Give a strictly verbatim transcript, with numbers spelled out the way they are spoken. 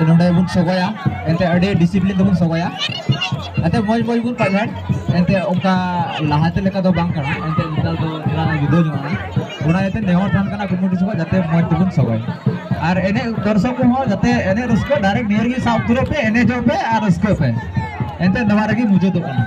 ᱱᱚᱰᱮ ᱵᱚᱱ ᱥᱚᱜᱚᱭᱟ, ᱮᱱᱛᱮ ᱟᱹᱰᱤ ᱰᱤᱥᱤᱯᱞᱤᱱ ᱛᱮᱵᱚᱱ ᱥᱚᱜᱚᱭᱟ᱾ ᱮᱱᱛᱮ ᱢᱚᱡᱽ ᱢᱚᱡᱽ ᱵᱚᱱ ᱯᱟᱸᱡᱟᱭᱟ, ᱮᱱᱛᱮ ᱚᱱᱠᱟ ᱞᱟᱦᱟᱛᱮ ᱞᱮᱠᱟ ᱫᱚ ᱵᱟᱝ ᱠᱟᱱᱟ, ᱮᱱᱛᱮ ᱱᱮᱛᱟᱨ ᱫᱚ ᱛᱷᱚᱲᱟ ᱡᱩᱫᱟᱹ ᱧᱚᱜ ᱠᱟᱱᱟ᱾ ᱚᱱᱟ ᱤᱭᱟᱹᱛᱮ ᱱᱮᱦᱚᱨ ᱛᱟᱦᱮᱱ ᱠᱟᱱᱟ ᱠᱚᱢᱤᱴᱤ ᱥᱚᱸᱜᱮ ᱡᱟᱛᱮ ᱢᱚᱡᱽ ᱛᱮᱵᱚᱱ ᱥᱚᱜᱚᱭ᱾ ᱟᱨ ᱮᱱᱮᱡ ᱫᱚᱨᱥᱚᱠ ᱠᱚᱦᱚᱸ ᱡᱟᱛᱮ ᱮᱱᱮᱡ ᱨᱟᱹᱥᱠᱟᱹ ᱰᱟᱭᱨᱮᱠᱴ ᱱᱤᱭᱟᱹ ᱨᱮᱜᱮ ᱥᱟᱵ ᱩᱛᱟᱹᱨᱚᱜ ᱯᱮ, ᱮᱱᱮᱡᱚᱜ ᱯᱮ ᱟᱨ ᱨᱟᱹᱥᱠᱟᱹᱜ ᱯᱮ᱾ ᱮᱱᱛᱮ ᱱᱚᱣᱟ ᱨᱮᱜᱮ ᱢᱩᱪᱟᱹᱫᱚᱜ ᱠᱟᱱᱟ᱾